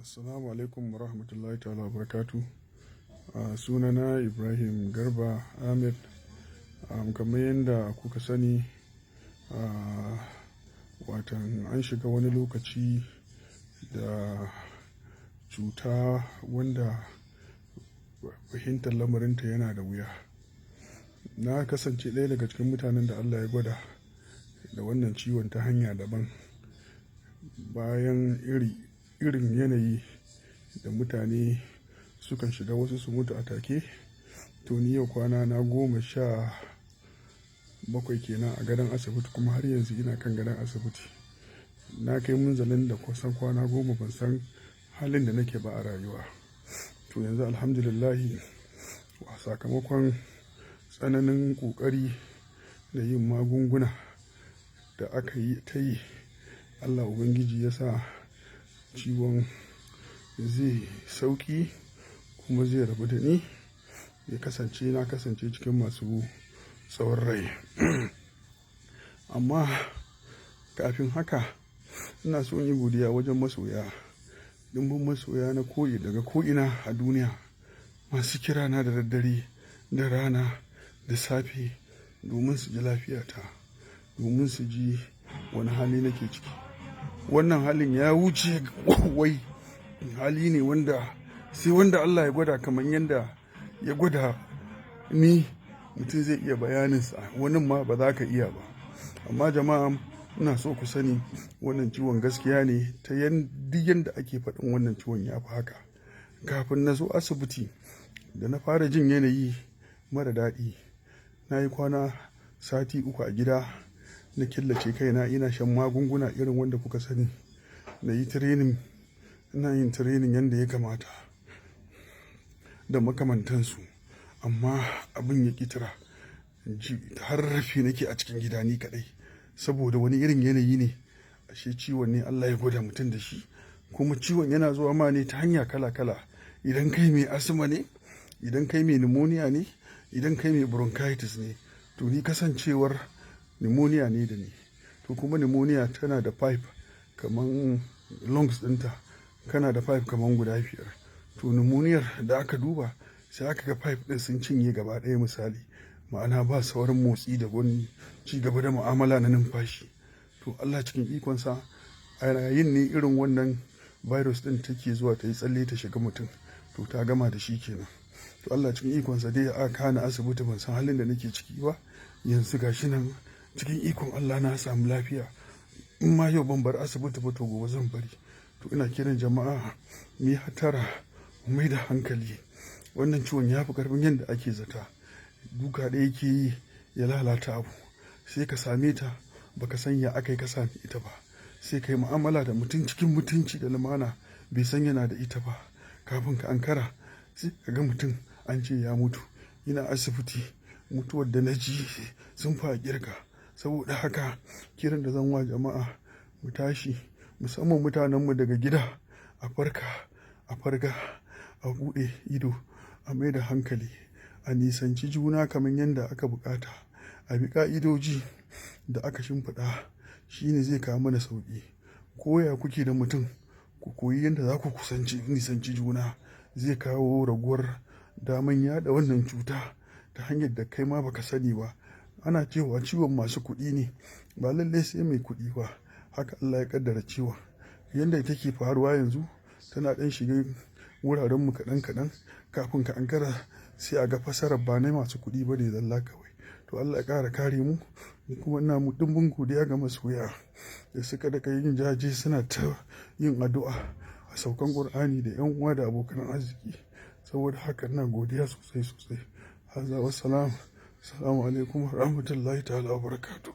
Assalamu alaikum wa rahmatullahi ta'ala wa barakatu. Sunana Ibrahim Garba Ahmed. Kamar yadda kuka sani, watan an shiga wani lokaci da cuta wanda fahimtar lamarinta yana da wuya. Na kasance ɗaya daga cikin mutanen da Allah ya gwada da wannan ciwon ta hanya daban. Bayan irin yanayi da mutane sukan shiga, wasu su mutu a take. To, ni yau kwana na 17 kenan a gadon asibiti, kuma har yanzu ina kan gadon asibiti. Na kai munzalin da kusan kwana 10 ban san halin da nake ba a rayuwa. To, yanzu alhamdulillahi, sakamakon tsananin ƙoƙari da yin magunguna da aka yi ta yi, Allah Ubangiji ya sa ciwon zai sauƙi kuma zai rabu da ni, ya kasance na kasance cikin masu tsawon rai. Amma kafin haka, ina so in yi godiya wajen masoya, ɗimbin masoya na koyi daga ko'ina a duniya, masu kirana da daddare, da rana, da safe domin su ji lafiyata, domin su ji wane hali nake ciki. Wannan halin ya wuce wai hali ne wanda sai wanda Allah ya gwada kamar yadda ya gwada ni mutum zai iya bayaninsa, wanin ma ba za ka iya ba. Amma jama'a, ina so ku sani wannan ciwon gaskiya ne, ta duk yanda ake faɗin wannan ciwon ya fi haka. Kafin na zo asibiti da na fara jin yanayi mara daɗi, na yi kwana sati 3 a gida, na killace kaina, ina shan magunguna irin wanda kuka sani. Na yi training, ina yin training yanda ya kamata da makamantansu. Amma abin ya ƙi tura. Har rarrafe nake a cikin gida ni kaɗai saboda wani irin yanayi ne. Ashe ciwon ne Allah ya gwada mutum da shi. Kuma ciwon yana zuwa ma ne ta hanya kala kala. Idan kai mai asma ne, idan kai mai pneumonia ne, idan kai mai bronchitis ne. To, ni kasancewar pneumonia ne da ni. To, kuma pneumonia tana da pipe kaman lungs ɗinta, kana da pipe kaman guda biyar. To, pneumonia da aka duba sai aka ga pipe ɗin sun cinye gaba ɗaya misali. Ma'ana ba sauran motsi da wani ci gaba da mu'amala na numfashi. To, Allah cikin ikonsa, a yayin ne irin wannan virus ɗin take zuwa ta yi tsalle ta shiga mutum. To, ta gama da shi kenan. To, Allah cikin ikonsa dai aka kaini asibiti, ban san halin da nake ciki ba. Yanzu ga shi nan cikin ikon Allah na samu lafiya. In ma yau ban bar asibiti ba, to gobe zan bari. To, ina kiran jama'a mu yi hattara, mu mai da hankali. Wannan ciwon ya fi ƙarfin yadda ake zata. Duka ɗaya yake yi ya lalata abu. Sai ka same ta ba ka san ya aka yi ka same ita ba. Sai ka yi mu'amala da mutum cikin mutunci da lumana, bai san yana da ita ba. Kafin ka ankara, sai ka ga mutum an ce ya mutu. Ina asibiti, mutuwar da na ji sun fi a ƙirga. Saboda haka kiran da zan wa jama'a, mu tashi, musamman mutanenmu daga gida, a farka, a farga, a buɗe ido, a mai da hankali, a nisanci juna kamar yadda aka buƙata. A bi ƙa'idoji da aka shimfiɗa, shine zai kawo mana sauƙi. Ko ya kuke da mutum, ku koyi yadda za ku kusanci nisanci juna, zai kawo raguwar daman yaɗa wannan cuta ta hanyar da kai ma ba ka sani ba. Ana cewa ciwon masu kuɗi ne, ba lallai sai mai kuɗi ba. Haka Allah ya ƙaddara ciwon. Yanda take faruwa yanzu, tana ɗan shiga wuraren mu kaɗan kaɗan, kafin ka ankara sai a ga fasarar ba na masu kuɗi ba ne zalla kawai. To, Allah ya ƙara kare mu. Kuma ina mu ɗimbin godiya ga masoya da suka daka yin jaje, suna ta yin addu'a a saukan Kur'ani da 'yan uwa da abokan arziki. Saboda haka ina godiya sosai sosai. Hazza wassalam. Assalamu alaikum wa rahmatullahi ta'ala wa barakatuh.